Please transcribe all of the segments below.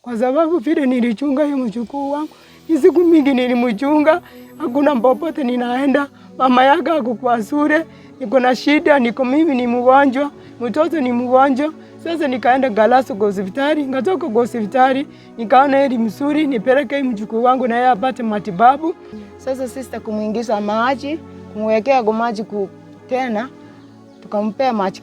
Kwa sababu vile nilichunga hiyo mjukuu wangu, siku mingi nilimchunga, hakuna popote ninaenda, mama yake ako sure, niko na shida, niko mimi ni mgonjwa, mtoto ni mgonjwa. Sasa nikaenda Galaso kwa hospitali, nikatoka kwa hospitali, nikaona heri mzuri nipeleke mjukuu wangu na yeye apate matibabu. Sasa sister kumuingiza maji, kumwekea kwa maji tena, tukampea maji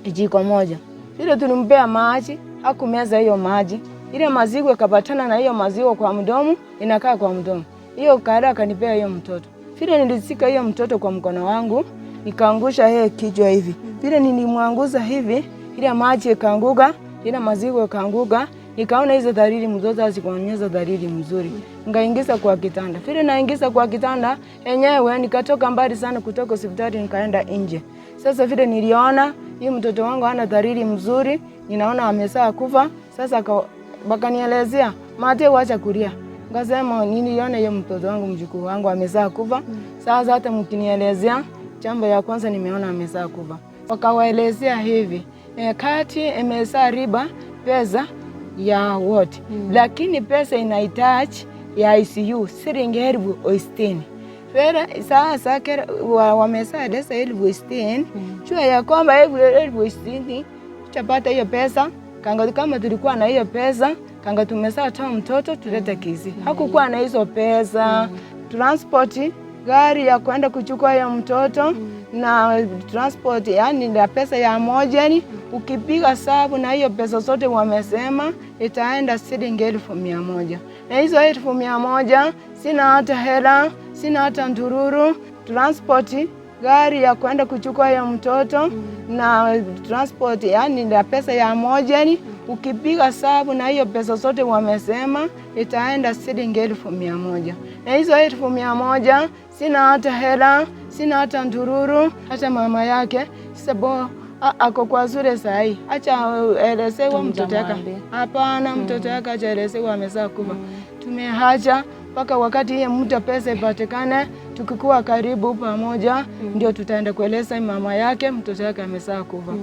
kijiko moja. Vile tulimpea maji, hakumeza hiyo maji. Ile maziwa ikapatana na hiyo maziwa kwa mdomo, inakaa kwa mdomo. Hiyo kara akanipea hiyo mtoto. Vile nilisika hiyo mtoto kwa mkono wangu, nikaangusha yeye kichwa hivi. Vile nilimwanguza hivi, ile maji ikaanguka, ile maziwa ikaanguka, nikaona hizo dalili mtoto hazikuonyesha dalili mzuri. Nikaingiza kwa kitanda. Vile naingiza kwa kitanda enyewe nikatoka mbali sana kutoka hospitali nikaenda nje. Sasa vile niliona huyu mtoto wangu hana dalili mzuri, ninaona amesaa kufa. Sasa bakanielezea, "Mate, wacha kulia." Nikasema niliona hiyo mtoto wangu, mjukuu wangu amesaa kufa. Sasa hata mkinielezea, jambo ya kwanza nimeona amesaa kufa. Wakawaelezea hivi, kati imesaa riba pesa ya wote. Lakini pesa inahitaji ya ICU shilingi 60,000. Fera sasa wamesaa desa 60,000. Jua ya kwamba 60,000 tutapata hiyo pesa. Kanga kama tulikuwa na hiyo pesa, kanga tumesaa toa mtoto tulete Kisii. Hakukuwa na hizo pesa. Transport, gari ya kwenda kuchukua hiyo mtoto na transport, yani na pesa ya moja, ukipiga sabu na hiyo pesa zote wamesema itaenda shilingi 100,000. Na hizo 100,000 sina hata hela, sina hata ndururu. Transport, gari ya kwenda kuchukua hiyo mtoto na transport, yani na pesa ya moja, ukipiga sabu na hiyo pesa zote wamesema itaenda shilingi 100,000. Na hizo 100,000 sina hata hela, sina hata ndururu, hata mama yake sasa ako kwa zure sahi. Acha elezewa mtoto yake. Hapana, mtoto yake acha elezewa amezaa kufa. Tumehaja mpaka wakati hiyo muda pesa ipatikane, tukikuwa karibu pamoja ndio tutaenda kueleza mama yake mtoto yake amezaa kufa.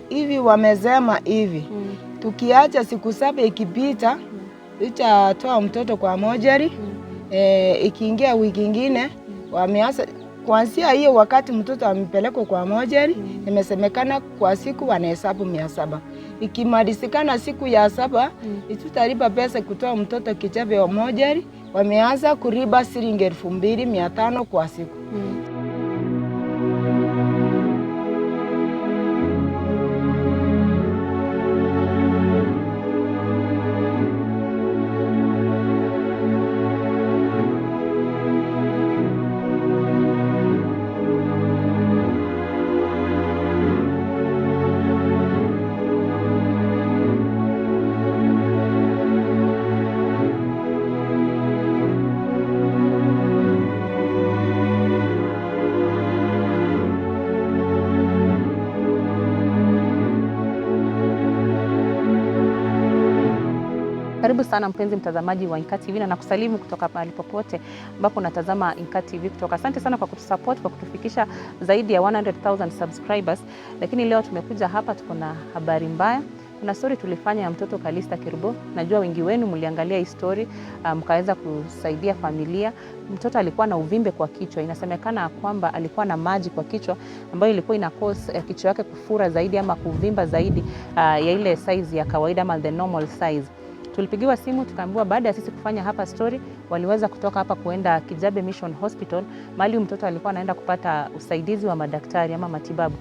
Hivi wamesema hivi, tukiacha siku 7 ikipita, itatoa mtoto kwa mojari. Ikiingia wiki ingine, wameanza kuanzia hiyo wakati mtoto amepelekwa kwa mojari, imesemekana kwa siku wanahesabu 700. Ikimalizikana siku ya 7, tutalipa pesa kutoa mtoto Kijabe wa mojari, wameanza kuriba shilingi 2,500 kwa siku. Karibu sana mpenzi mtazamaji wa Inka TV na nakusalimu kutoka mahali popote ambapo unatazama Inka TV kutoka. Asante sana kwa kutusupport, kwa kutufikisha zaidi ya 100,000 subscribers. Lakini leo tumekuja hapa, tuko na habari mbaya. Kuna story tulifanya ya mtoto Calista Kerubo. Najua wengi wenu mliangalia hii story, mkaweza kusaidia familia. Mtoto alikuwa na uvimbe kwa kichwa. Inasemekana kwamba alikuwa na maji kwa kichwa ambayo ilikuwa ina cause kichwa yake kufura zaidi ama kuvimba zaidi ya ile size ya kawaida ama the normal size. Tulipigiwa simu tukaambiwa baada ya sisi kufanya hapa story, waliweza kutoka hapa kuenda Kijabe Mission Hospital, mahali mtoto alikuwa anaenda kupata usaidizi wa madaktari ama matibabu.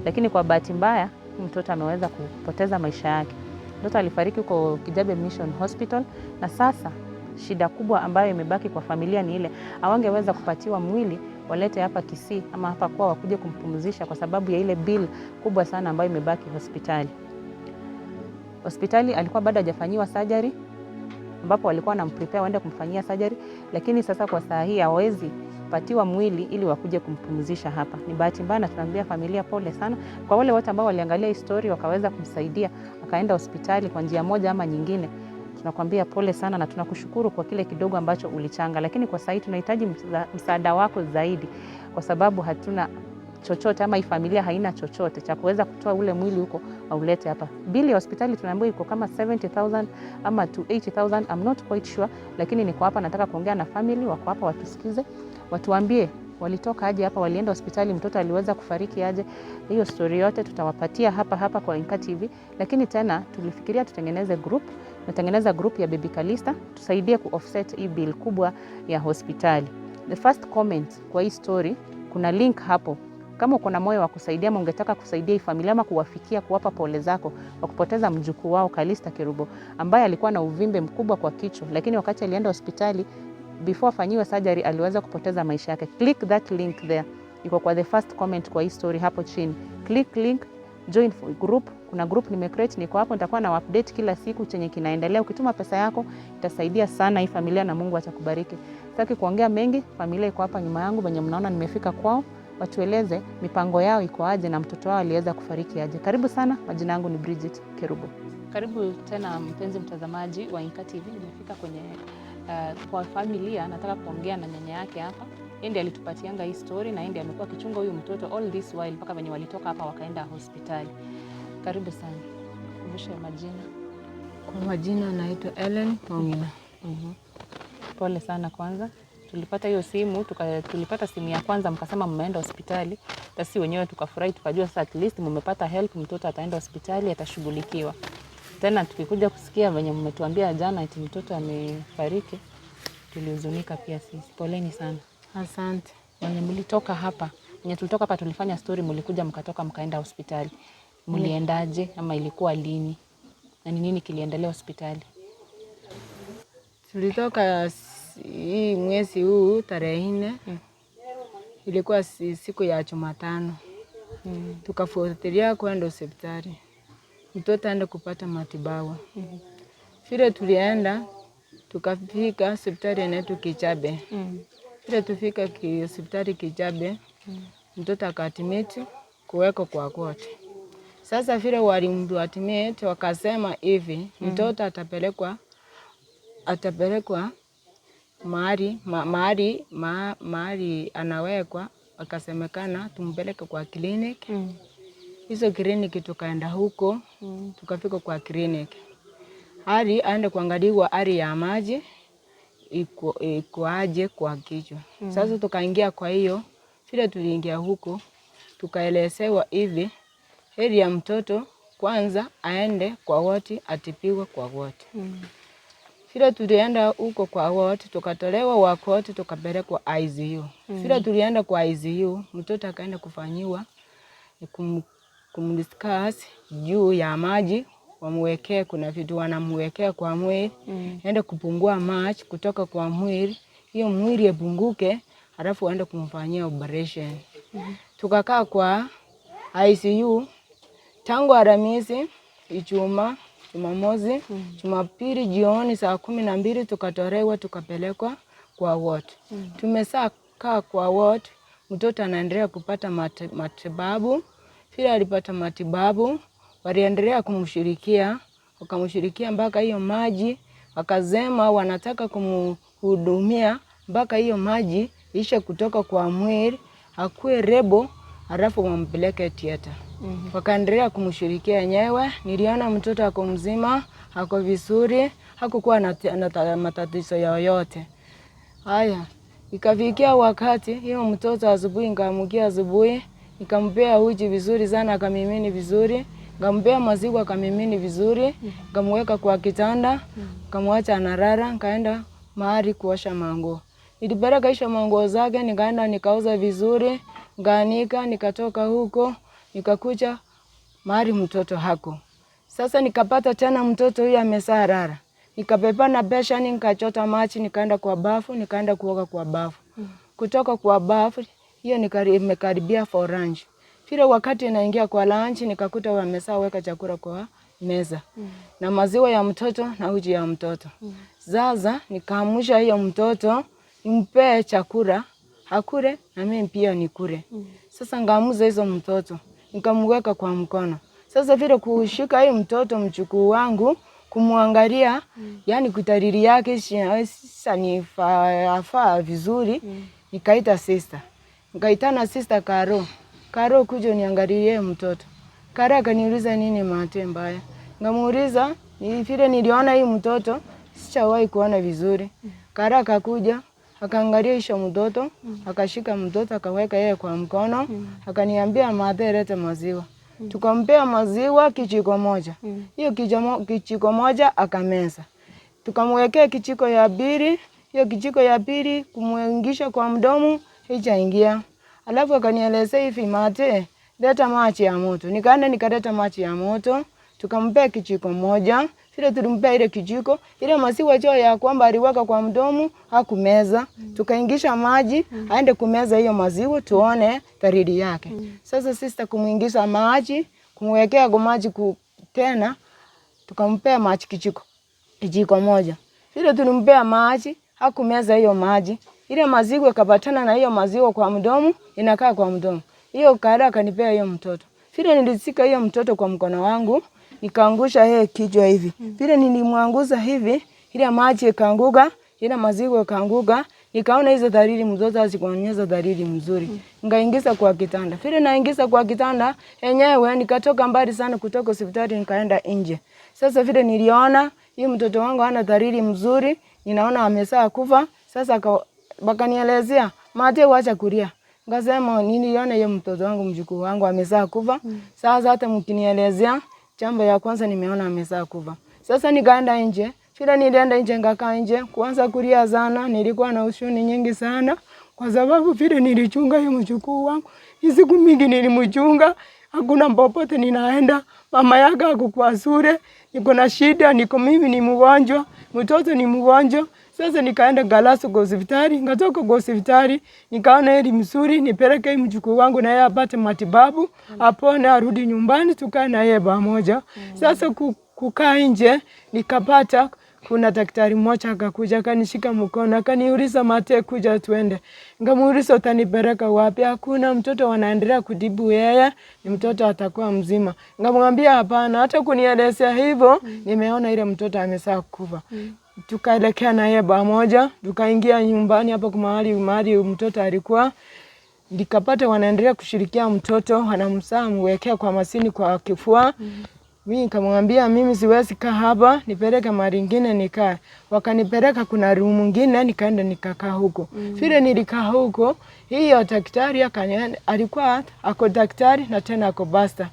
Lakini kwa bahati mbaya mtoto ameweza kupoteza maisha yake. Mtoto alifariki huko Kijabe Mission Hospital, na sasa shida kubwa ambayo imebaki kwa familia ni ile hawangeweza kupatiwa mwili walete hapa Kisii ama hapa kwao wakuje kumpumzisha kwa sababu ya ile bill kubwa sana ambayo imebaki hospitali. Hospitali alikuwa bado hajafanyiwa surgery, ambapo walikuwa wanamprepare waende kumfanyia surgery, lakini sasa kwa saa hii hawezi patiwa mwili ili wakuje kumpumzisha hapa. Ni bahati mbaya na tunaambia familia pole sana. Kwa wale wote ambao waliangalia hii story wakaweza kumsaidia akaenda hospitali kwa njia moja ama nyingine, tunakwambia pole sana na tunakushukuru kwa kile kidogo ambacho ulichanga, lakini kwa saa hii tunahitaji msaada wako zaidi, kwa sababu hatuna chochote ama hii familia haina chochote cha kuweza kutoa ule mwili huko waulete hapa. Bili ya hospitali tunaambiwa iko kama 70,000 ama to 80,000, I'm not quite sure, lakini niko hapa nataka kuongea na family wako hapa watusikize, watuambie walitoka aje hapa, walienda hospitali, mtoto aliweza kufariki aje. Hiyo story yote tutawapatia hapa hapa kwa Inka TV, lakini tena tulifikiria tutengeneze group, tunatengeneza group ya Baby Calista tusaidie ku offset hii bill kubwa ya hospitali. The first comment kwa hii story kuna link hapo. Kama uko na moyo wa kusaidia ama ungetaka kusaidia hii familia ama kuwafikia, kuwapa pole zako kwa kupoteza mjukuu wao Calista Kerubo ambaye alikuwa na uvimbe mkubwa kwa kichwa, lakini wakati alienda hospitali before afanyiwe surgery aliweza kupoteza maisha yake. Click that link there, iko kwa the first comment kwa hii story hapo chini. Click link, join group. Kuna group nimecreate, niko hapo, nitakuwa na update kila siku chenye kinaendelea. Ukituma pesa yako itasaidia sana hii familia na Mungu atakubariki. Sitaki kuongea mengi, familia iko hapa nyuma yangu, venye mnaona nimefika kwao, watueleze mipango yao iko aje na mtoto wao aliweza kufariki aje. Karibu sana, majina yangu ni Bridget Kerubo. Karibu tena mpenzi mtazamaji wa Inka TV, nimefika kwenye kwa familia, nataka kuongea na nyanya yake hapa. Yeye ndiye alitupatianga hii story na yeye ndiye amekuwa akichunga huyu mtoto all this while mpaka venye walitoka hapa wakaenda hospitali. Karibu sana. Kumbushe majina. Kwa majina naitwa Ellen Mongina. Pole sana kwanza. Tulipata hiyo simu tulipata simu ya kwanza mkasema mmeenda hospitali. Sisi wenyewe tukafurahi tukajua sasa at least mmepata help, mtoto ataenda hospitali atashughulikiwa. Tena tukikuja kusikia venye mmetuambia jana ati mtoto amefariki, tulihuzunika pia sisi. Poleni sana. Asante. Wenye mlitoka hapa, wenye tulitoka hapa tulifanya story, mlikuja mkatoka mkaenda hospitali. Mliendaje ama ilikuwa lini? Na ni nini kiliendelea hospitali? Tulitoka hii mwezi huu tarehe 4. Ilikuwa siku ya Jumatano. Tukafuatilia kwenda hospitali, mtoto aende kupata matibabu. Vile tulienda tukafika hospitali inaitwa Kijabe. Vile tufika hospitali Kijabe, mtoto akaadmit kuwekwa kwa ward. Sasa vile walimuadmit wakasema hivi, mtoto atapelekwa mahali mahali mahali anawekwa, akasemekana tumpeleke kwa clinic. Hizo kliniki tukaenda huko, tukafika kwa kliniki hali aende kuangaliwa hali ya maji iko aje kwa kichwa. Sasa tukaingia kwa hiyo, vile tuliingia huko tukaelezewa hivi, heri ya mtoto kwanza aende kwa ward, atibiwe kwa ward. Vile tulienda huko kwa ward, tukatolewa kwa ward, tukapelekwa ICU. Vile tulienda kwa ICU, mtoto akaenda kufanyiwa kumdiscuss juu ya maji wamwekee, kuna vitu wanamwekea kwa mwili ende kupungua maji kutoka kwa mwili, hiyo mwili ipunguke, halafu waende kumfanyia operation. Tukakaa kwa ICU tangu Alhamisi, Ijumaa, Jumamosi, Jumapili jioni saa 12 tukatolewa tukapelekwa kwa ward. Tumesaa kaa kwa ward, mtoto anaendelea kupata matibabu. Vile alipata matibabu, waliendelea kumshirikia, wakamshirikia mpaka hiyo maji, wakasema wanataka kumhudumia mpaka hiyo maji ishe kutoka kwa mwili, akuwe rebo, halafu wampeleke theater. Wakaendelea kumshirikia yenyewe. Niliona mtoto ako mzima, ako vizuri, hakukuwa na matatizo yoyote. Haya, ikafikia wakati hiyo mtoto asubuhi, nikaamkia asubuhi, nikampea uji vizuri sana, akamimini vizuri, nikampea maziwa akamimini vizuri, nikamweka kwa kitanda, nikamwacha analala, nikaenda mahali kuosha manguo. Nilipeleka isha manguo zake, nikaenda nikauza vizuri, nikaanika, nikatoka huko, nikakuja mahali mtoto hako. Sasa nikapata tena mtoto huyu ameshalala. Nikabeba na besheni, nikachota maji, nikaenda kwa bafu, nikaenda kuoga kwa bafu. Kutoka kwa bafu hiyo nimekaribia for lunch. Vile wakati naingia kwa lunch nikakuta wameshaweka chakula kwa meza. Na maziwa ya mtoto na uji ya mtoto. Sasa nikaamsha hiyo mtoto nimpee chakula akule na mimi pia nikule. Sasa ngaamuza hizo mtoto nikamweka kwa mkono. Sasa vile kushika hii mtoto mchukuu wangu kumwangalia, yani kutariri yake sasa nifaa vizuri. Nikaita sister. Nikaitana sister Karo. Karo, kuja uniangalilie mtoto. Karo akaniuliza nini mate mbaya. Ngamuuliza ni vile niliona hii mtoto sichawahi kuona vizuri. Karo akakuja akaangalia isho mtoto, akashika mtoto akaweka yeye kwa mkono, akaniambia mate, lete maziwa. Tukampea maziwa kijiko moja. Hiyo kijiko moja akameza. Tukamwekea kijiko ya pili, hiyo kijiko ya pili kumwingisha kwa mdomo haijaingia. Alafu akanielezea hivi, mate, leta maji ya moto. Nikaenda nikaleta maji ya moto, tukampea kijiko moja. Vile tulimpea ile kijiko, ile maziwa cho ya kwamba aliweka kwa mdomo hakumeza. Tukaingisha maji, aende kumeza hiyo maziwa tuone dalili yake. Sasa sister kumuingisha maji, kumwekea kwa maji tena, tukampea maji kijiko moja. Vile tulimpea maji, hakumeza hiyo maji. Ile maziwa ikapatana na hiyo maziwa kwa mdomo, inakaa kwa mdomo. Hiyo kara akanipea hiyo mtoto. Vile nilishika hiyo mtoto kwa mkono wangu, nikaangusha yeye kichwa hivi. Vile nilimwanguza hivi, ile maji ikaanguka, ile maziwa ikaanguka, nikaona hizo dalili mtoto hazikuonyesha dalili mzuri. Nikaingiza kwa kitanda. Vile naingiza kwa kitanda yenyewe nikatoka mbali sana kutoka hospitali nikaenda nje. Sasa vile niliona hii mtoto wangu hana dalili mzuri, ninaona amesaa kufa. Sasa wakanielezea, mate wacha kulia. Nikasema niliona hiyo mtoto wangu mjukuu wangu amesaa kufa. Sasa hata mkinielezea jambo ya kwanza nimeona amesaa kufa. Sasa nikaenda nje. Vile nilienda nje nikakaa nje kuanza kulia sana, nilikuwa na huzuni nyingi sana kwa sababu vile nilichunga hiyo mjukuu wangu, siku mingi nilimchunga, hakuna popote ninaenda, mama yake hakukuwa sure, niko na shida, niko mimi ni mgonjwa, mtoto ni mgonjwa. Sasa nikaenda Galaso kwa hospitali, nikatoka kwa hospitali, nikaona heri mzuri nipeleke mjukuu wangu na yeye apate matibabu, apone arudi nyumbani tukae na yeye pamoja. Sasa kukaa nje nikapata kuna daktari mmoja akakuja akanishika mkono akaniuliza, mate kuja tuende. Nikamuuliza utanipeleka wapi? Hakuna mtoto wanaendelea kutibu yeye, ni mtoto atakuwa mzima. Nikamwambia hapana, hata kunielezea hivyo nimeona ile mtoto amesaa kufa. Tukaelekea na yeye pamoja, tukaingia nyumbani hapo mahali mtoto alikuwa. Nikapata wanaendelea kushirikia mtoto, wanamsaa mwekea kwa masini kwa kifua. Mimi nikamwambia mimi siwezi kaa hapa, nipeleke mahali ingine nikae. Wakanipeleka kuna room nyingine, nikaenda nikakaa huko. Vile nilikaa huko, hiyo daktari alikuwa ako daktari na tena ako pastor.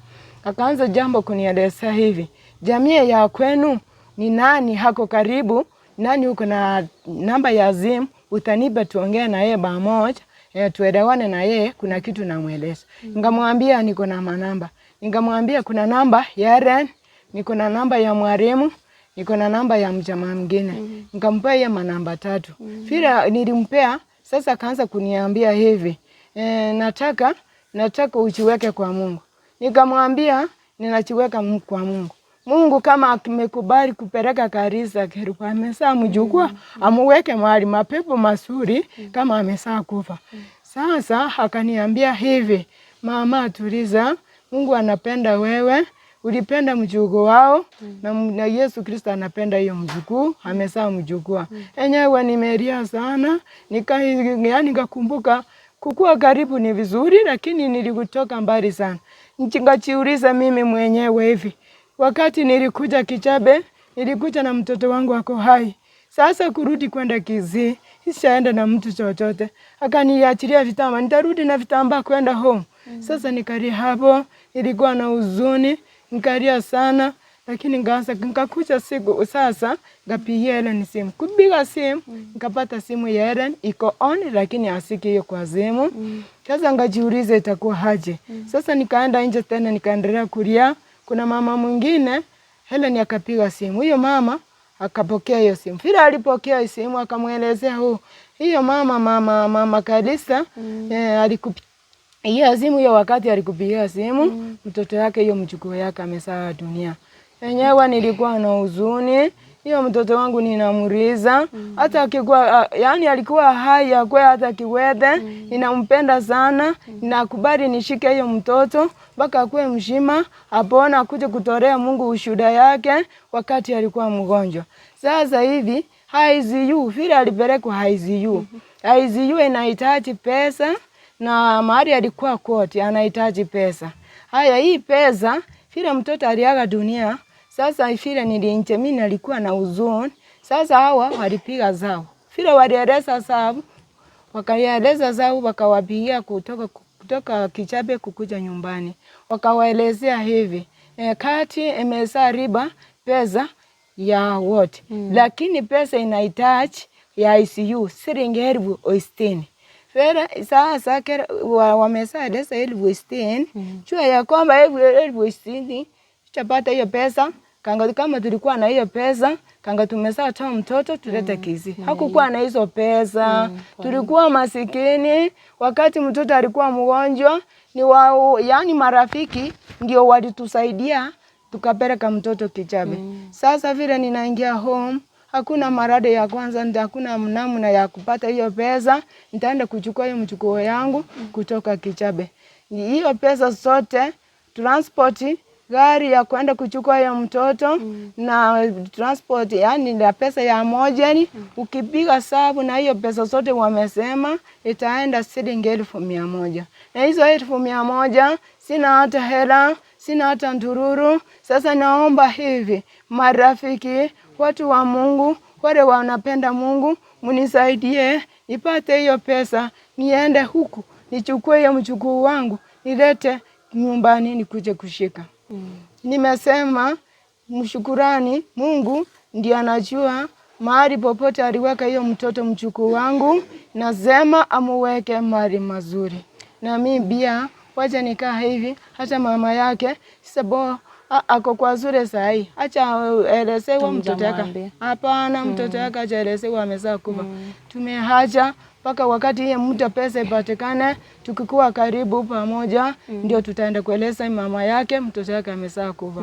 Akaanza jambo kunielezea hivi, jamii ya kwenu ni nani hako karibu, nani uko na namba ya simu, utanipa tuongee na yeye pamoja, tuelewane na yeye, kuna kitu namueleza. Nikamwambia niko na manamba. Nikamwambia kuna namba ya Ren, niko na namba ya mwalimu, niko na namba ya mjamaa mwingine. Nikampea hiyo manamba tatu. Vile nilimpea, sasa akaanza kuniambia hivi, nataka ujiweke kwa Mungu. Nikamwambia ninajiweka kwa Mungu. Mungu kama amekubali kupeleka kanisa keruka amesaa mjukuu amuweke mahali mapepo mazuri kama amesaa kufa. Sasa akaniambia hivi, mama tuliza, Mungu anapenda wewe, ulipenda mjukuu wao na Yesu Kristo anapenda hiyo mjukuu, amesaa mjukuu. Enyewe nimelia sana, nikakumbuka kukua karibu ni vizuri, lakini nilikutoka mbali sana. Nikajiuliza mimi mwenyewe hivi, wakati nilikuja Kichabe, nilikuja na mtoto wangu ako hai. Sasa kurudi kwenda Kisii, sishaenda na mtu chochote. Akaniachilia vitambaa, nitarudi na vitambaa kwenda home. Sasa nikalia hapo, nilikuwa na huzuni, nikalia sana, lakini nikakuja siku sasa nikapigia Helen simu. Kupiga simu, nikapata simu ya Helen iko on lakini asiki hiyo kwa simu. Sasa nikajiuliza itakuwa aje. Sasa nikaenda nje tena nikaendelea kulia. Kuna mama mwingine Helen akapiga simu. Huyo mama akapokea hiyo simu. Vile alipokea hiyo simu akamuelezea hiyo mama Kalisa, alikupigia simu hiyo wakati alikupigia simu, mtoto yake hiyo mjukuu yake amesaa dunia. Enyewe nilikuwa na huzuni. Hiyo mtoto wangu ninamuliza, hata akikuwa, yani alikuwa hai akwe hata kiwete, ninampenda sana, ninakubali nishike hiyo mtoto mpaka akue mzima, apone akuje kutolea Mungu ushuhuda yake wakati alikuwa mgonjwa. Sasa hivi ICU, vile alipelekwa ICU. ICU inahitaji pesa Na mahali alikuwa koti anahitaji pesa. Haya, hii pesa vile mtoto aliaga dunia, sasa vile nilinje mimi nilikuwa na huzuni. Sasa hawa walipiga zao. Vile walieleza sababu, wakaeleza zao, wakawapigia kutoka Kijabe kukuja nyumbani. Wakawaelezea hivi, kati imesa riba pesa ya wote. Lakini pesa inahitaji ya ICU shilingi 60,000. Fera sasa wamesa eleza 60,000. Jua ya kwamba 60,000 tutapata hiyo pesa. Kanga kama tulikuwa na hiyo pesa, kanga tumesa toa mtoto tulete Kisii. Hakukuwa na hizo pesa. Tulikuwa masikini. Wakati mtoto alikuwa mgonjwa, ni wao, yani marafiki ndio walitusaidia tukapeleka mtoto Kijabe. Sasa vile ninaingia home, hakuna marade ya kwanza, hakuna namna ya kupata hiyo pesa. Nitaenda kuchukua hiyo mchukuu yangu kutoka Kijabe. Hiyo pesa zote, transport, gari ya kwenda kuchukua hiyo mtoto na transport, yani na pesa ya moja, ukipiga sabu na hiyo pesa zote wamesema itaenda shilingi 100,000. Na hizo 100,000 sina hata hela, sina hata ndururu. Sasa naomba hivi marafiki, watu wa Mungu, wale wanapenda Mungu, mnisaidie nipate hiyo pesa, niende huku nichukue hiyo mchukuu wangu nilete nyumbani nikuje kushika. Nimesema mshukurani Mungu ndiye anajua mahali popote aliweka hiyo mtoto mchukuu wangu, nasema amuweke mahali mazuri. Na mimi pia wacha nikaa hivi, hata mama yake sabo ako kwa zure sahi, acha elezewa mtoto yake. Hapana, mtoto yake acha elezewa amezaa kufa. Tumehaja mpaka wakati hiyo muda pesa ipatikane, tukikuwa karibu pamoja ndio tutaenda kueleza mama yake mtoto yake amezaa kufa.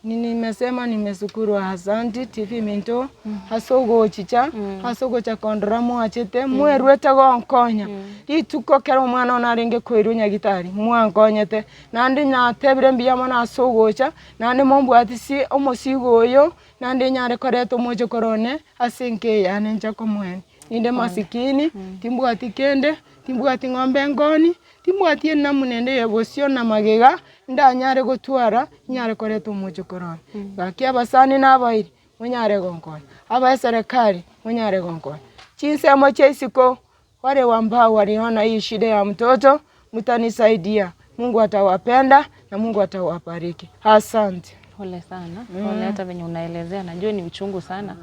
Nimesema nimeshukuru asante TV Minto hasogo chicha hasogo cha kondora mwachete mwerwete gonkonya rituko kero omwana onarenge koirwa nyagitari mwankonyete nandi natebire mbuya mono ase ogocha nandi mombwatisi omosigo oyo nandi nyare koreta omoche korone ase enka yane nche komoeni ninde masikini timbwati kende timbwati ng'ombe ngoni timbwati enamuna ende ya bosio na magega ndanyare gotwara nyare koreta omoche korone gaki abasani na abairi munyare gonkonya aba serikali munyare gonkonya chinsemo chia isiko wale ambao waliona hii shida ya mtoto mtanisaidia. Mungu atawapenda na Mungu atawabariki. Asante. Pole sana. Pole hata venye unaelezea najua ni uchungu sana.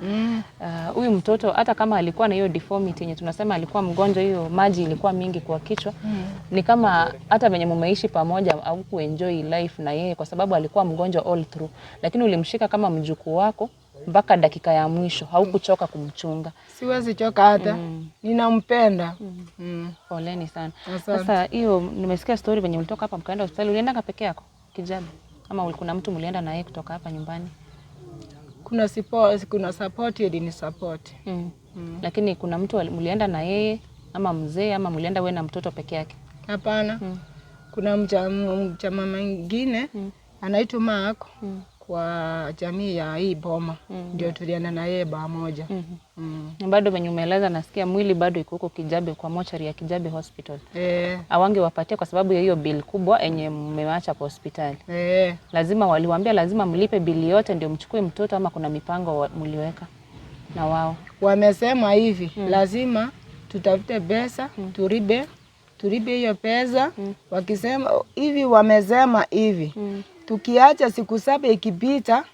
Huyu mtoto hata kama alikuwa na hiyo deformity yenye tunasema alikuwa mgonjwa, hiyo maji ilikuwa mingi kwa kichwa. Ni kama hata venye mumeishi pamoja au kuenjoy life na yeye kwa sababu alikuwa mgonjwa all through. Lakini ulimshika kama mjukuu wako mpaka dakika ya mwisho, haukuchoka kumchunga. Siwezi choka hata. Ninampenda. Poleni sana. Asante. Sasa hiyo nimesikia story venye ulitoka hapa mkaenda hospitali, ulienda peke yako Kijabe ama kuna mtu mlienda na yeye kutoka hapa nyumbani? Kuna support, kuna support ili support. Lakini kuna mtu mlienda na yeye ama mzee ama mlienda wewe na mtoto peke yake? Hapana. Kuna mchama mwingine anaitwa Mark kwa jamii ya hii boma. Ndio tulienda na yeye pamoja. Bado venye umeeleza nasikia mwili bado iko huko Kijabe kwa mochari ya Kijabe Hospital. Hawangewapatia kwa sababu ya hiyo bill kubwa yenye mmeacha kwa hospitali. Lazima waliwaambia lazima mlipe bili yote ndio mchukue mtoto ama kuna mipango mliweka na wao? Wamesema hivi, lazima tutafute pesa, tulipe hiyo pesa. Wakisema hivi, wamesema hivi. Tukiacha siku 7 ikipita,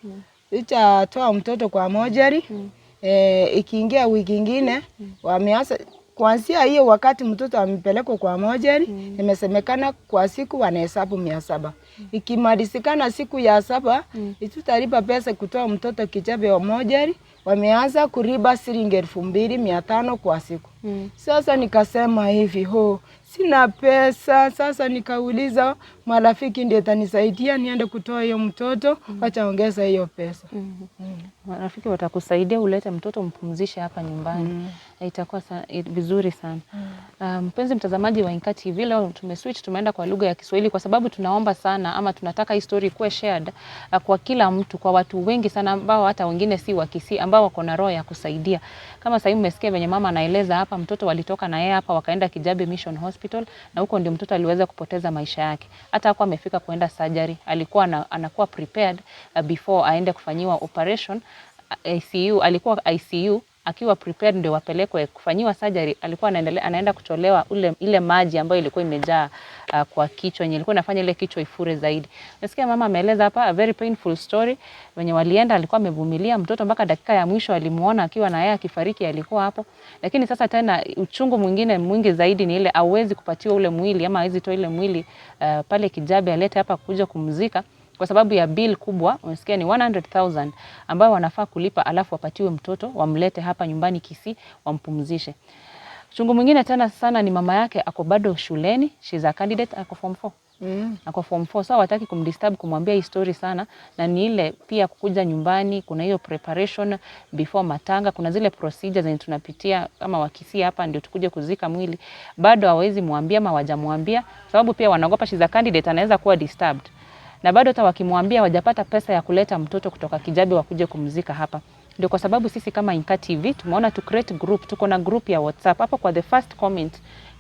itatoa mtoto kwa mochari. Ikiingia wiki ingine, wameanza kuanzia hiyo wakati mtoto amepelekwa kwa mochari, imesemekana kwa siku wanahesabu 700. Ikimalizikana siku ya 7, tutalipa pesa kutoa mtoto Kijabe wa mochari, wameanza kulipa shilingi 2500 kwa siku. Sasa nikasema hivi, ho, sina pesa. Sasa nikauliza Marafiki ndiye tanisaidia niende kutoa hiyo mtoto, wacha ongeza hiyo pesa. Marafiki watakusaidia ulete mtoto mpumzishe hapa nyumbani. Itakuwa vizuri sana. Mpenzi mtazamaji wa Inka TV, leo tumeswitch, tumeenda kwa lugha ya Kiswahili kwa sababu tunaomba sana ama tunataka hii story ikuwe shared kwa kila mtu, kwa watu wengi sana ambao hata wengine si wa Kisii, ambao wako na roho ya kusaidia. Kama sasa hivi mmesikia venye mama anaeleza hapa, mtoto walitoka na yeye hapa wakaenda Kijabe Mission Hospital, na huko ndio mtoto aliweza kupoteza maisha yake. Hata hakuwa amefika kuenda surgery, alikuwa anakuwa prepared before aende kufanyiwa operation ICU, alikuwa ICU akiwa prepared ndio wapelekwe kufanyiwa surgery. Alikuwa anaendelea, anaenda kutolewa ile maji ambayo ilikuwa imejaa kwa kichwa yenye ilikuwa inafanya ile kichwa ifure zaidi. Nasikia mama ameeleza hapa a very painful story wenye walienda, alikuwa amevumilia mtoto mpaka dakika ya mwisho, alimuona akiwa na yeye akifariki, alikuwa hapo. Lakini sasa tena uchungu mwingine mwingi zaidi ni ile hawezi kupatiwa ule mwili ama hawezi toa ile mwili pale Kijabe alete hapa kuja kumzika kwa sababu ya bill kubwa, unasikia ni 100,000 ambayo wanafaa kulipa, alafu wapatiwe mtoto wamlete hapa nyumbani Kisii wampumzishe. Uchungu mwingine tena sana ni mama yake ako bado shuleni, she's a candidate, ako form 4. Ako form 4, so hawataki kumdisturb kumwambia hii story sana, na ni ile pia kukuja nyumbani, kuna hiyo preparation before matanga, kuna zile procedures zenye tunapitia kama Wakisii hapa ndio tukuje kuzika mwili, bado hawezi mwambia ama hawajamwambia, sababu pia wanaogopa she's a candidate, anaweza kuwa disturbed na bado hata wakimwambia hawajapata pesa ya kuleta mtoto kutoka Kijabe wakuje kumzika hapa. Ndio kwa sababu sisi kama Inka TV tumeona tu create group, tuko na group ya WhatsApp hapo kwa the first comment,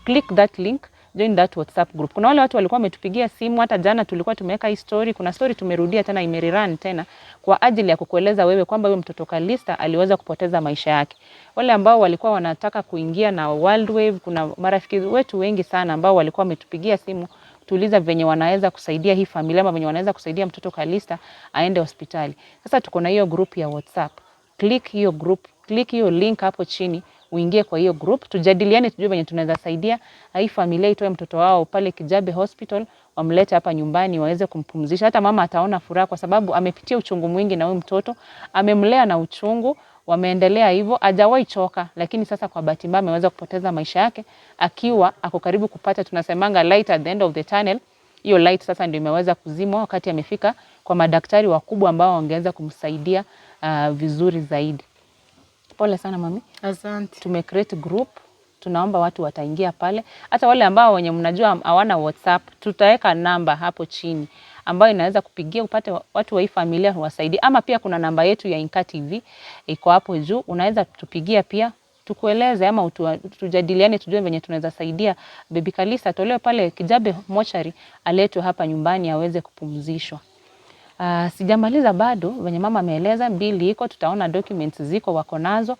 click that link, join that WhatsApp group. Kuna wale watu walikuwa wametupigia simu hata jana tulikuwa tumeweka hii story, kuna story tumerudia tena imererun tena kwa ajili ya kukueleza wewe kwamba huyo mtoto Kalista aliweza kupoteza maisha yake. Wale ambao walikuwa wanataka kuingia na World Wave, kuna marafiki wetu wengi sana ambao walikuwa wametupigia simu tuuliza venye wanaweza kusaidia hii familia ama venye wanaweza kusaidia mtoto Kalista aende hospitali. Sasa tuko na hiyo group ya WhatsApp. Click hiyo group, click hiyo link hapo chini, uingie kwa hiyo group, tujadiliane, tujue venye tunaweza saidia hii familia itoe mtoto wao pale Kijabe Hospital, wamlete hapa nyumbani waweze kumpumzisha. Hata mama ataona furaha kwa sababu amepitia uchungu mwingi na huyu mtoto, amemlea na uchungu, wameendelea hivyo, hajawahi choka, lakini sasa kwa bahati mbaya ameweza kupoteza maisha yake akiwa ako karibu kupata, tunasemanga light at the end of the tunnel. Hiyo light sasa ndio imeweza kuzimwa wakati amefika kwa madaktari wakubwa ambao wangeweza kumsaidia vizuri zaidi. Pole sana mami. Asante. Tume create group, tunaomba watu wataingia pale, hata wale ambao wenye mnajua hawana WhatsApp, tutaweka namba hapo chini ambayo inaweza kupigia upate watu wa hii familia wasaidie, ama pia kuna namba yetu ya Inka TV iko hapo juu, unaweza tupigia pia tukueleze ama tujadiliane tujue venye tunaweza saidia baby Kalista atolewe pale Kijabe mochari aletwe hapa nyumbani aweze kupumzishwa. Sijamaliza bado venye mama ameeleza, bili iko, tutaona documents ziko wako nazo.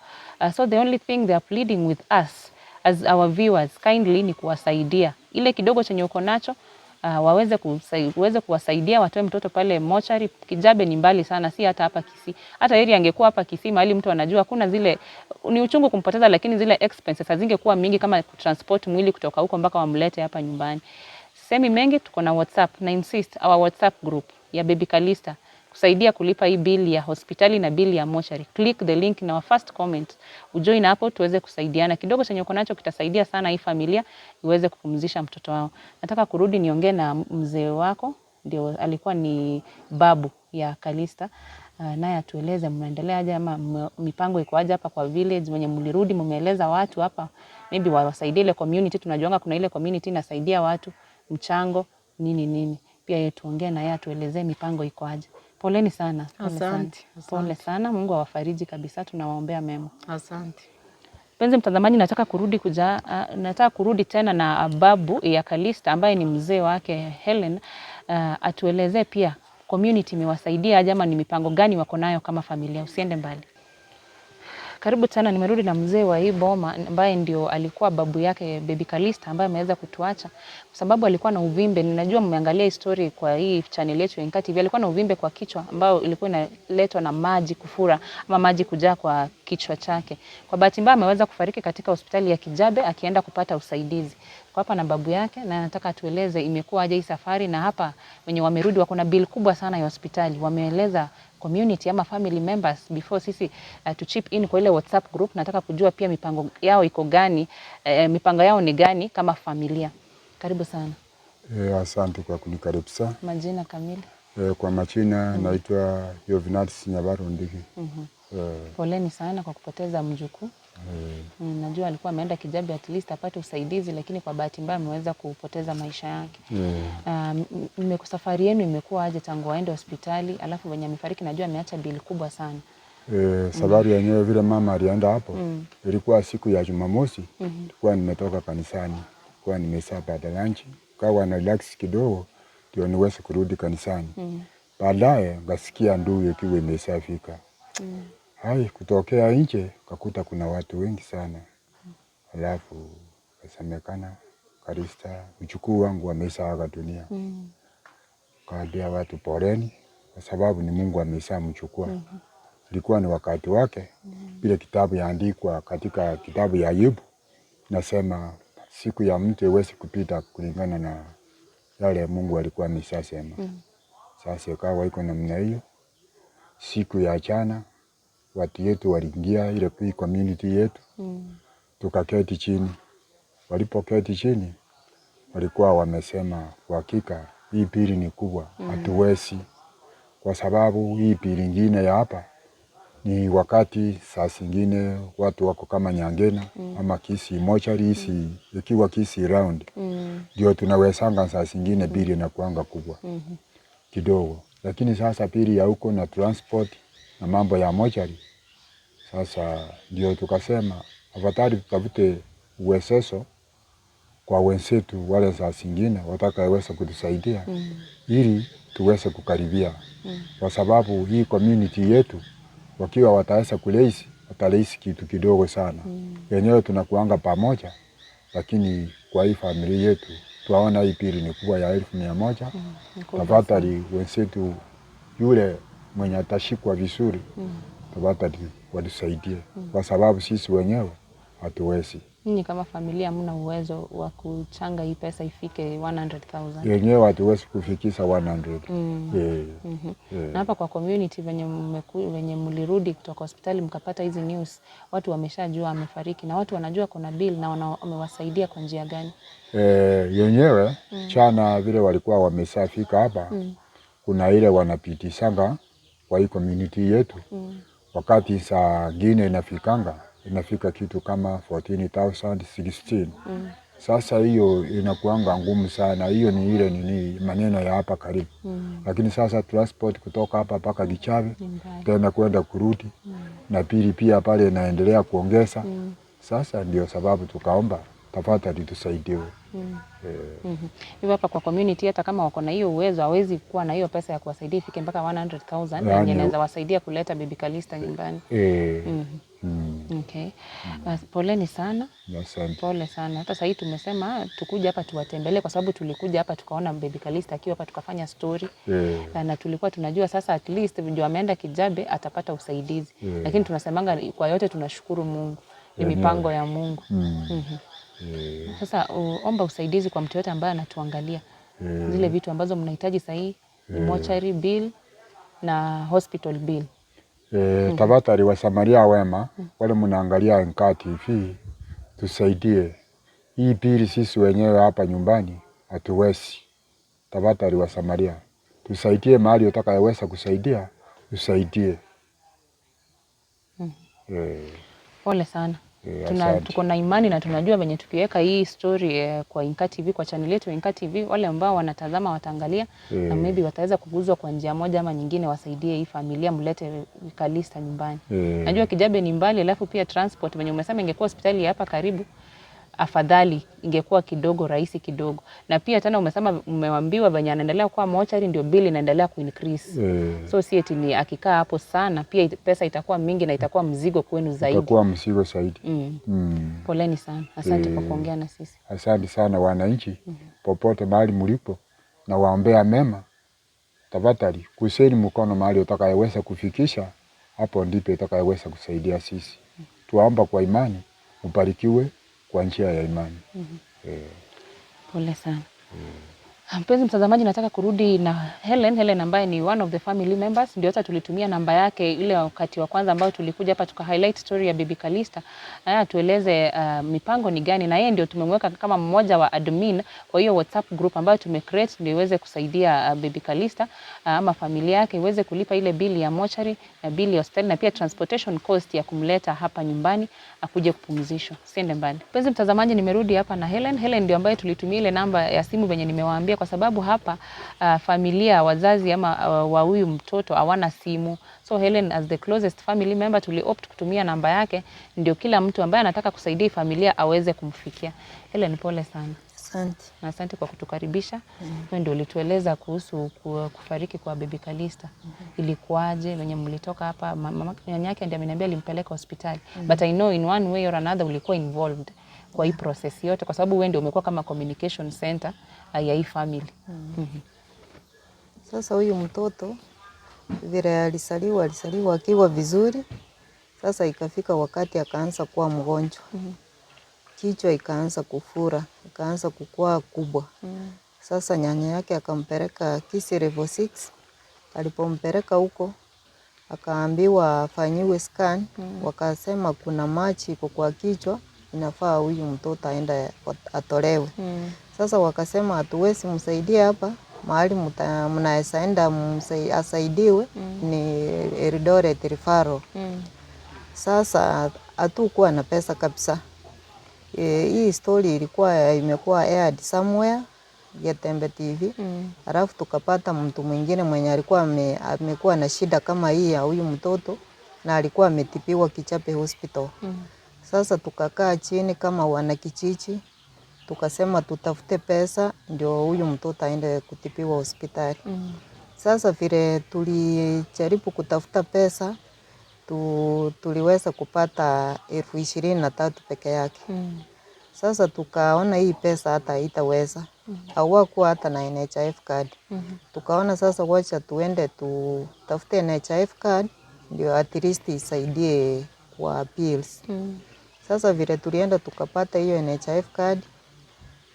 So the only thing they are pleading with us as our viewers kindly ni kuwasaidia ile kidogo chenye uko nacho, waweze kuwasaidia watoe mtoto pale mochari. Kijabe ni mbali sana, si hata hapa Kisii. Hata heri angekuwa hapa Kisii mahali mtu anajua kuna zile, ni uchungu kumpoteza, lakini zile expenses hazingekuwa mingi kama kutransport mwili kutoka huko mpaka wamlete hapa nyumbani. Semi mengi, tuko na WhatsApp na insist our WhatsApp group ya Baby Kalista kusaidia kulipa hii bili ya hospitali na bili ya mochari. Click the link in our first comment, ujoin hapo tuweze kusaidiana. Kidogo chenye uko nacho kitasaidia sana hii familia iweze kupumzisha mtoto wao. Nataka kurudi niongee na mzee wako, ndio alikuwa ni babu ya Kalista. Naye atueleze mnaendelea aje ama mipango iko aje hapa kwa village, wenye mlirudi mmeeleza watu hapa, maybe wawasaidie ile community. Tunajuanga kuna ile community inasaidia watu mchango nini nini, pia yeye tuongee na yeye atuelezee mipango iko aje. Poleni sana, pole sana. Asante, Pole sana, Mungu awafariji kabisa, tunawaombea mema. Asante. Mpenzi mtazamaji, nataka kurudi tena na babu ya Kalista ambaye ni mzee wake Helen, atuelezee pia community imewasaidia aje ama ni mipango gani wako nayo kama familia. Usiende mbali. Karibu tena, nimerudi na mzee wa hii boma ambaye ndio alikuwa babu yake Baby Kalista ambaye ameweza kutuacha kwa sababu alikuwa na uvimbe. Ninajua mmeangalia hii story kwa hii channel yetu ya Inka TV. Alikuwa na uvimbe kwa kichwa ambao ilikuwa inaletwa na maji kufura ama maji kujaa kwa kichwa chake. Kwa bahati mbaya ameweza kufariki katika hospitali ya Kijabe akienda kupata usaidizi. Kwa hapa na babu yake, na nataka atueleze imekuwa aje hii safari, na hapa wenye wamerudi wako na bill kubwa sana ya hospitali. Wameeleza community ama family members before sisi to chip in kwa ile WhatsApp group. Nataka kujua pia mipango yao iko gani, mipango yao ni gani kama familia. Karibu sana. Asante kwa kunikaribisha. Majina kamili? Kwa majina naitwa Jovinatus Nyabaro Ndigi. Poleni sana kwa kupoteza mjukuu. Najua alikuwa ameenda Kijabe at least apate usaidizi, lakini kwa bahati mbaya ameweza kupoteza maisha yake. Safari yenu imekuwa aje tangu aende hospitali, alafu venye amefariki najua ameacha bili kubwa sana. Safari yenyewe vile mama alienda hapo ilikuwa siku ya Jumamosi. Ilikuwa nimetoka kanisani, ilikuwa nimesaa baada lunch, kawa na relax kidogo ndio niweze kurudi kanisani. Baadaye ngasikia ndui ikiwa imeshafika. Hai, kutokea nje kakuta kuna watu wengi sana, alafu kasemekana Kalista mjukuu wangu ameshaaga dunia. Kaambia watu poleni, kwa sababu ni Mungu ameshamchukua. Ilikuwa ni wakati wake. Ile kitabu yaandikwa katika kitabu ya Ayubu nasema siku ya mtu iwezi kupita kulingana na yale Mungu alikuwa ameshasema. Sasa ikawa iko namna hiyo. Siku ya jana watu yetu waliingia ile community yetu, tukaketi chini. Walipoketi chini walikuwa wamesema kwa hakika hii pili ni kubwa, hatuwezi, kwa sababu hii pili ingine ya hapa ni wakati saa zingine watu wako kama Nyangena ama Kisii mochari hisi ikiwa Kisii round ndio tunawezanga saa zingine bili na kuanga kubwa kidogo, lakini sasa pili ya huko na transport na mambo ya mochari, sasa ndio tukasema afadhali tutafute uwezezo kwa wenzetu wale saa zingine watakaweza kutusaidia ili tuweze kukaribia, kwa sababu hii community yetu wakiwa wataweza kuleisi wataleisi kitu kidogo sana. Wenyewe tunakuanga pamoja, lakini kwa hii familia yetu twaona hii pili ni kubwa ya 100,000. Tafadhali wenzetu, yule mwenye atashikwa vizuri, tafadhali watusaidie, kwa sababu sisi wenyewe hatuwezi. Nyinyi kama familia hamna uwezo wa kuchanga hii pesa ifike 100,000? Wenyewe hatuwezi kufikisha 100. Na hapa kwa community venye mlirudi kutoka hospitali mkapata hizi news, watu wameshajua amefariki na watu wanajua kuna bill na wamewasaidia kwa njia gani? Yenyewe chana vile walikuwa wameshafika hapa, kuna ile wanapitisanga kwa hii community yetu. Wakati saa ngine inafika kitu kama 14,000, 16. Sasa hiyo inakuanga ngumu sana. Hiyo ni ile nini maneno ya hapa karibu. Lakini sasa transport kutoka hapa mpaka Kichabe tena kwenda kurudi na pili pia pale inaendelea kuongeza. Sasa ndio sababu tukaomba tafadhali tusaidiwe. Hivyo hapa kwa community hata kama wako na hiyo uwezo hawezi kuwa na hiyo pesa ya kuwasaidia ifike mpaka 100,000 yenye inaweza wasaidia kuleta baby Kalista nyumbani. Okay. Poleni sana. Asante. Pole sana. Hata sasa tumesema tukuja hapa tuwatembelee kwa sababu tulikuja hapa tukaona baby Kalista akiwa hapa tukafanya story. Na tulikuwa tunajua sasa at least ndio ameenda Kijabe atapata usaidizi. Lakini tunasemanga kwa yote tunashukuru Mungu. Ni mipango ya Mungu. Sasa omba usaidizi kwa mtu yote ambaye anatuangalia. Zile vitu ambazo mnahitaji sahihi ni mortuary bill na hospital bill. Tafadhali Wasamaria wema wale mnaangalia Nkaa TV, tusaidie hii pili. Sisi wenyewe hapa nyumbani hatuwezi. Tafadhali Wasamaria, tusaidie mahali utakayeweza kusaidia, usaidie. Pole sana. Tuko na imani na tunajua venye tukiweka hii story kwa Inka TV, kwa channel yetu Inka TV, wale ambao wanatazama wataangalia na maybe wataweza kuguzwa kwa njia moja ama nyingine, wasaidie hii familia, mlete Kalista nyumbani. Najua Kijabe ni mbali, alafu pia transport venye umesema ingekuwa hospitali hapa karibu afadhali, ingekuwa kidogo rahisi kidogo. Na pia tena umesema umeambiwa venye anaendelea kuwa mochari ndio bill inaendelea kuincrease. So si eti ni akikaa hapo sana pia pesa itakuwa mingi na itakuwa mzigo kwenu zaidi. Itakuwa mzigo zaidi. Poleni sana. Asante kwa kuongea na sisi. Asante sana wananchi popote mahali mlipo, na waombea mema. Tafadhali kuseni mkono mahali utakayeweza kufikisha, hapo ndipo utakayeweza kusaidia sisi. Tuomba kwa imani ubarikiwe kwa njia ya imani. Pole sana. Mpenzi mtazamaji, nataka kurudi na Helen. Helen ambaye ni one of the family members, ndio hata tulitumia namba yake ile wakati wa kwanza ambao tulikuja hapa tuka highlight story ya Baby Kalista, na yeye atueleze mipango ni gani, na yeye ndio tumemweka kama mmoja wa admin kwa hiyo WhatsApp group ambayo tumecreate ndio iweze kusaidia Baby Kalista ama familia yake iweze kulipa ile bili ya mochari na bili ya hospitali na pia transportation cost ya kumleta hapa nyumbani akuje kupumzishwa. Siende mbali. Mpenzi mtazamaji, nimerudi hapa na Helen. Helen ndio ambaye tulitumia ile namba ya simu venye nimewaambia, kwa sababu hapa familia, wazazi ama wa huyu mtoto hawana simu. So Helen as the closest family member tuli opt kutumia namba yake ndio kila mtu ambaye anataka kusaidia hii familia aweze kumfikia. Helen, pole sana. Asante. Na asante kwa kutukaribisha. Wewe ndio ulitueleza kuhusu kufariki kwa Baby Kalista. Ilikuwaje venye mlitoka hapa? Mama nyanya yake ndiye ameniambia alimpeleka hospitali. But I know in one way or another ulikuwa involved kwa hii process yote, kwa sababu wewe ndio umekuwa kama communication center ya hii family. Sasa huyu mtoto vile alisaliwa, alisaliwa akiwa vizuri. Sasa ikafika wakati akaanza kuwa mgonjwa. Kichwa ikaanza kufura, ikaanza kukua kubwa. Sasa nyanya yake akampeleka Kisii Level 6. Alipompeleka huko akaambiwa afanyiwe scan. Wakasema kuna maji iko kwa kichwa, inafaa huyu mtoto aende atolewe. Sasa wakasema hatuwezi msaidia hapa, mahali mnaweza enda asaidiwe ni Eldoret Referral. Sasa hatukuwa na pesa kabisa. Hii story ilikuwa imekuwa aired somewhere Getembe TV. Alafu tukapata mtu mwingine mwenye alikuwa amekuwa na shida kama hii ya huyu mtoto na alikuwa ametibiwa Kijabe Hospital. Sasa tukakaa chini kama wanakijiji, tukasema tutafute pesa ndio huyu mtoto aende kutibiwa hospitali. Sasa vile tulijaribu kutafuta pesa, tuliweza kupata 23,000 peke yake. Sasa tukaona hii pesa hata haitaweza. Hawakuwa hata na NHIF card. Tukaona sasa wacha tuende tutafute NHIF card ndio at least isaidie kwa bills. Sasa vile tulienda tukapata hiyo NHIF card,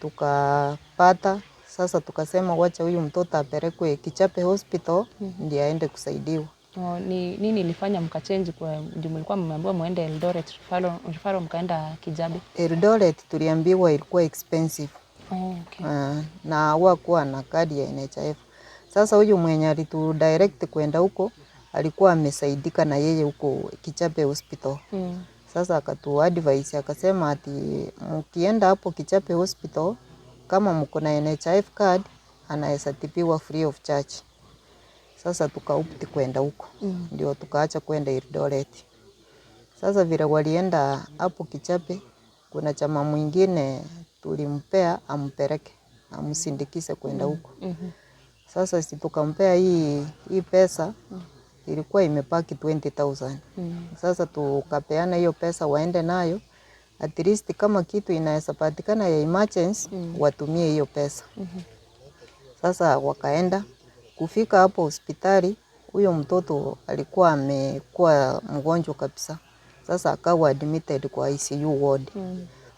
tukapata. Sasa tukasema wacha huyu mtoto apelekwe Kijabe Hospital ndiye aende kusaidiwa. Oh, ni nini ilifanya mkachange kwa juu mlikuwa mmeambiwa muende Eldoret referral mkaenda Kijabe? Eldoret tuliambiwa ilikuwa expensive. Oh, okay. Na hawakuwa na kadi ya NHIF. Sasa huyu mwenye alitu direct kwenda huko alikuwa amesaidika na yeye huko Kijabe Hospital. Sasa akatu advise akasema ati mkienda hapo Kijabe Hospital kama mko na NHIF card anaweza tibiwa free of charge. Sasa tukaopt kwenda huko. Ndio tukaacha kwenda Eldoret. Sasa vile walienda hapo Kijabe, kuna chama mwingine tulimpea ampeleke, amsindikize kwenda huko. Sasa si tukampea hii pesa ilikuwa imebaki 20,000. Sasa tukapeana hiyo pesa waende nayo, at least kama kitu inaweza patikana ya emergency watumie hiyo pesa. Sasa wakaenda kufika hapo hospitali, huyo mtoto alikuwa amekuwa mgonjwa kabisa. Sasa akawa admitted kwa ICU ward.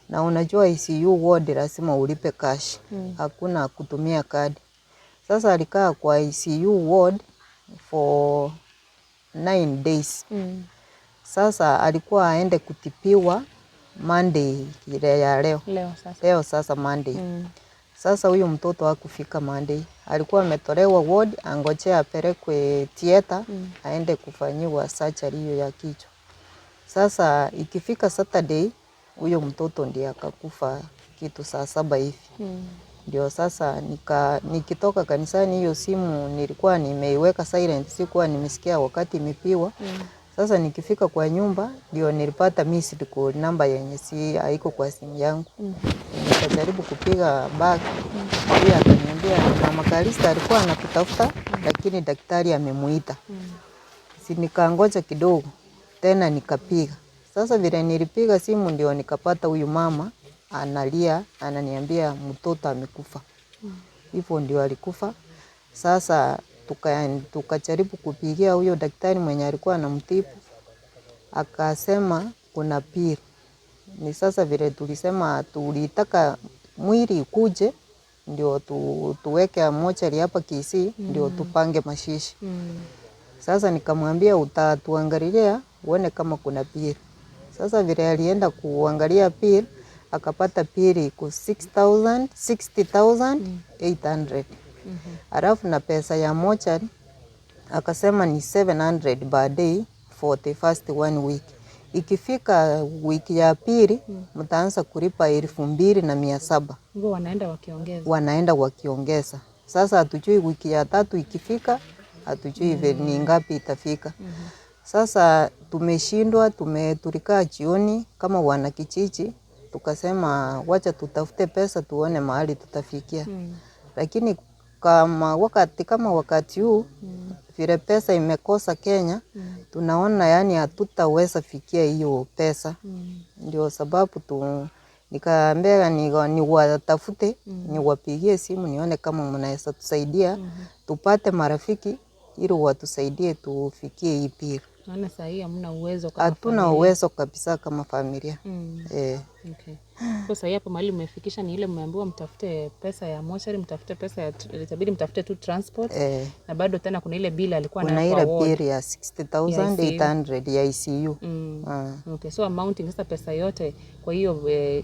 Na unajua ICU ward lazima ulipe cash. Hakuna kutumia kadi. Sasa alikaa kwa ICU ward for 9 days. Sasa alikuwa aende kutibiwa Monday ile ya leo. Leo sasa. Leo sasa Monday. Sasa huyu mtoto hakufika Monday. Alikuwa ametolewa ward angojea apelekwe theater aende kufanyiwa surgery hiyo ya kichwa. Sasa ikifika Saturday huyo mtoto ndiye akakufa kitu saa 7 hivi. Ndio sasa nikitoka kanisani hiyo simu nilikuwa nimeiweka silent, sikuwa nimesikia wakati imepigwa. Sasa nikifika kwa nyumba ndio nilipata missed call namba yenye si haiko kwa simu yangu. Nikajaribu kupiga back. Huyo akaniambia Mama Kalista alikuwa anakutafuta lakini daktari amemuita. Si nikaangoja kidogo tena nikapiga. Sasa vile nilipiga simu ndio nikapata huyu mama analia, ananiambia mtoto amekufa. Hivyo ndio alikufa. Sasa tukajaribu kupigia huyo daktari mwenye alikuwa anamtibu, akasema kuna bill. Ni sasa vile tulisema tulitaka mwili ikuje ndio tuweke mochari hapa Kisii ndio tupange mashishi. Sasa nikamwambia utatuangalilia uone kama kuna bill. Sasa vile alienda kuangalia bill akapata bill iko 6000 60,800. Alafu na pesa ya mochari akasema ni 700 per day for the first one week. Ikifika wiki ya pili mtaanza kulipa 2,700. Hivyo wanaenda wakiongeza. Wanaenda wakiongeza. Sasa hatujui wiki ya tatu ikifika, hatujui ni ngapi itafika. Sasa tumeshindwa, tulikaa jioni kama wanakijiji, tukasema wacha tutafute pesa tuone mahali tutafikia. Lakini kama wakati huu vile pesa imekosa Kenya, tunaona yani hatutaweza fikia hiyo pesa. Ndio sababu nikaambia niwatafute, niwapigie simu nione kama mnaweza tusaidia, tupate marafiki ili watusaidie tufikie hii bill. Maana saa hii hamna uwezo kama Hatuna familia. uwezo kabisa kama familia. Okay. Kwa sasa hapo mahali mmefikisha ni ile mmeambiwa mtafute pesa ya mochari, mtafute pesa ya itabidi mtafute tu transport. Na bado tena kuna ile bill alikuwa Kuna nayo kwa ile ward. bill ya 60,800 ya ICU. Okay, so amounting sasa pesa yote kwa hiyo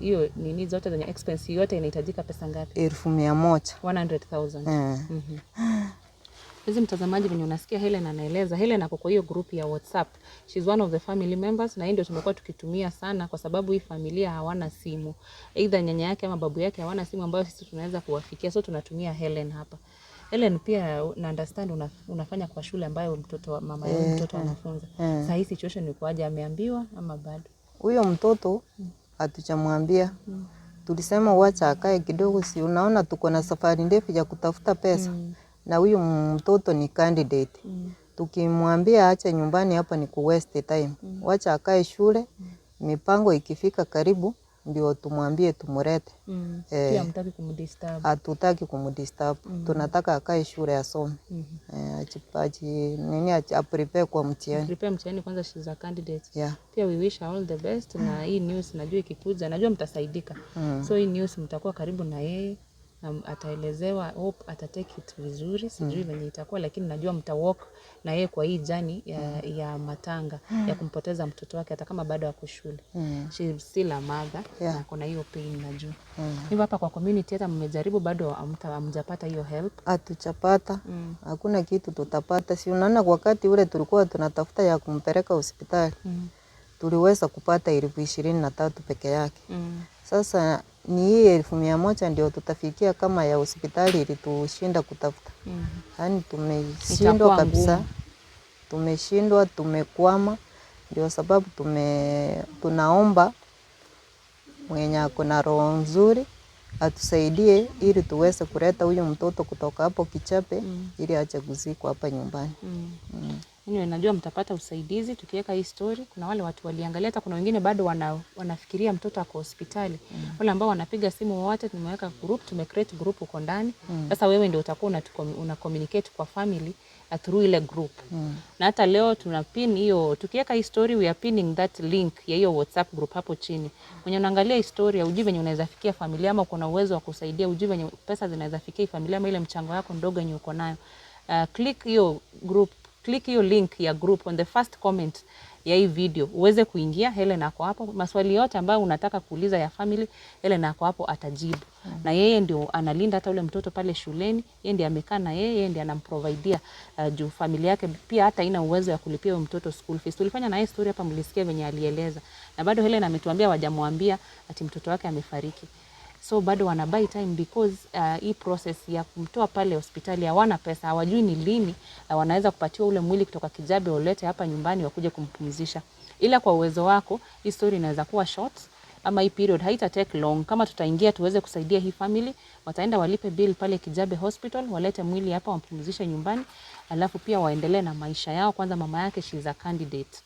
hiyo nini zote zenye expense yote inahitajika pesa ngapi? 100,000. 100,000. Hizi mtazamaji, venye unasikia Helen anaeleza, Helen ako kwa hiyo group ya WhatsApp. She's one of the family members na hii ndio tumekuwa tukitumia sana kwa sababu hii familia hawana simu. Either nyanya yake ama babu yake hawana simu ambayo sisi tunaweza kuwafikia. So tunatumia Helen hapa. Helen pia na understand unafanya kwa shule ambayo mtoto wa mama ya mtoto anafunza. Sasa hii situation ni kwaje, ameambiwa ama bado? Huyo mtoto hatujamwambia. Tulisema wacha akae kidogo, si unaona tuko na safari ndefu ya kutafuta pesa. Na huyu mtoto ni candidate. Tukimwambia ache nyumbani hapa ni ku waste time. Wacha akae shule, mipango ikifika karibu ndio tumwambie tumurete. Pia hamtaki kumdisturb. Hatutaki kumdisturb. Tunataka akae shule asome. Aprepare kwa mtihani. Prepare mtihani kwanza, she's a candidate. Yeah. Pia we wish her all the best na hii news najua ikikuja, najua mtasaidika. So hii news mtakuwa karibu na yeye na ataelezewa, hope ata take it vizuri, sijui venye itakuwa, lakini najua mta walk na yeye kwa hii journey ya matanga ya kumpoteza mtoto wake hata kama bado ako shule. She is still a mother na kuna hiyo pain najua. Hivyo hapa kwa community hata mmejaribu bado hamjapata hiyo help. Hatujapata. Hakuna kitu tutapata. Si unaona wakati ule tulikuwa tunatafuta ya kumpeleka hospitali. Tuliweza kupata 23,000 peke yake. Sasa ni hii 100,000 ndio tutafikia kama ya hospitali ilitushinda kutafuta. Yaani tumeshindwa Itakuwa kabisa. ngumu. Tumeshindwa, tumekwama. Ndio sababu tunaomba mwenye ako na roho nzuri atusaidie ili tuweze kuleta huyu mtoto kutoka hapo Kijabe ili aje kuzikwa hapa nyumbani. Anyway, najua mtapata usaidizi tukiweka hii story. Kuna wale watu waliangalia, hata kuna wengine bado wanafikiria mtoto ako hospitali. Wale ambao wanapiga simu wote tumeweka group, tumecreate group huko ndani. Sasa wewe ndio utakuwa una communicate kwa family through ile group. Na hata leo tuna pin hiyo, tukiweka hii story we are pinning that link ya hiyo WhatsApp group hapo chini. Mwenye unaangalia hii story ujui venye unaweza fikia familia ama uko na uwezo wa kusaidia, ujui venye pesa zinaweza fikia hii familia ama ile mchango yako ndogo yenye uko nayo. Click hiyo group, click hiyo link ya group on the first comment ya hii video uweze kuingia. Helen ako hapo, maswali yote ambayo unataka kuuliza ya family, Helen ako hapo atajibu. Na yeye ndio analinda hata ule mtoto pale shuleni, yeye ndiye amekaa na yeye, yeye ndiye anamprovidea juu familia yake pia hata haina uwezo ya kulipia huyo mtoto school fees. Tulifanya na yeye story hapa, mlisikia venye alieleza, na bado Helen ametuambia hawajamwambia ati mtoto wake amefariki. So bado wana buy time because hii process ya kumtoa pale hospitali hawana pesa, hawajui ni lini wanaweza kupatiwa ule mwili kutoka Kijabe ulete hapa nyumbani wakuje kumpumzisha. Ila kwa uwezo wako hii story inaweza kuwa short ama hii period haita take long. Kama tutaingia tuweze kusaidia hii family, wataenda walipe bill pale Kijabe Hospital, walete mwili hapa wampumzishe nyumbani, alafu pia waendelee na maisha yao. Kwanza mama yake she is a candidate.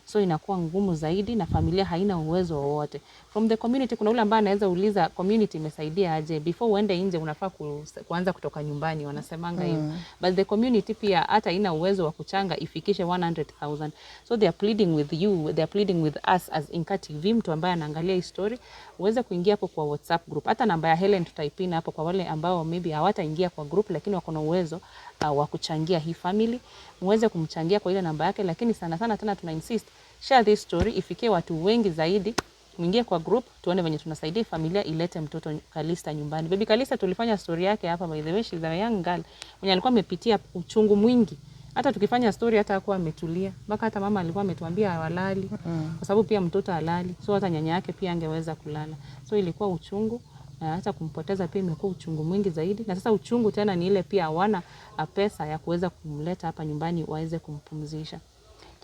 So inakuwa ngumu zaidi na familia haina uwezo wowote. From the community, kuna ule ambaye anaweza uliza community imesaidia aje? Before uende nje unafaa kuanza kutoka nyumbani, wanasemanga hivyo. But the community pia hata haina uwezo wa kuchanga ifikishe 100,000. So they are pleading with you, they are pleading with us as Inka TV, mtu ambaye anaangalia hii story, uweze kuingia hapo kwa WhatsApp group. Hata namba ya Helen tutaipina hapo kwa wale ambao maybe hawataingia kwa group lakini wako na uwezo wa kuchangia hii family, muweze kumchangia kwa ile namba yake. Lakini sana sana tena tuna insist, share this story ifikie watu wengi zaidi, mwingie kwa group tuone venye tunasaidia familia ilete mtoto Kalista nyumbani. Baby Kalista tulifanya story yake hapa, by the way, she's a young girl mwenye alikuwa amepitia uchungu mwingi. Hata tukifanya story hata hakuwa ametulia, mpaka hata mama alikuwa ametuambia hawalali kwa sababu pia mtoto halali, so hata nyanya yake pia angeweza kulala, so ilikuwa uchungu na hata kumpoteza pia imekuwa uchungu mwingi zaidi. Na sasa uchungu tena ni ile pia hawana pesa ya kuweza kumleta hapa nyumbani waweze kumpumzisha.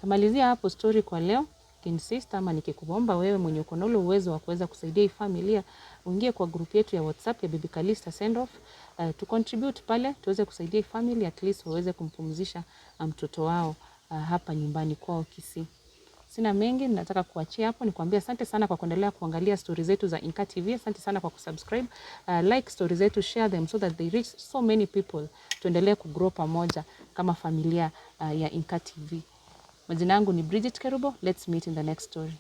Tamalizia hapo story kwa leo. Insist ama nikikuomba wewe mwenye uko na ule uwezo wa kuweza kusaidia hii familia, uingie kwa group yetu ya WhatsApp ya Baby Kalista Send Off, tu contribute pale tuweze kusaidia hii family at least waweze kumpumzisha mtoto wao hapa nyumbani kwao Kisii. Sina mengi, nataka kuachia hapo, nikwambia asante sana kwa kuendelea kuangalia story zetu za Inka TV. Asante sana kwa kusubscribe, like story zetu, share them so that they reach so many people. Tuendelee kugrow pamoja kama familia ya Inka TV. Majina yangu ni Bridget Kerubo. Let's meet in the next story.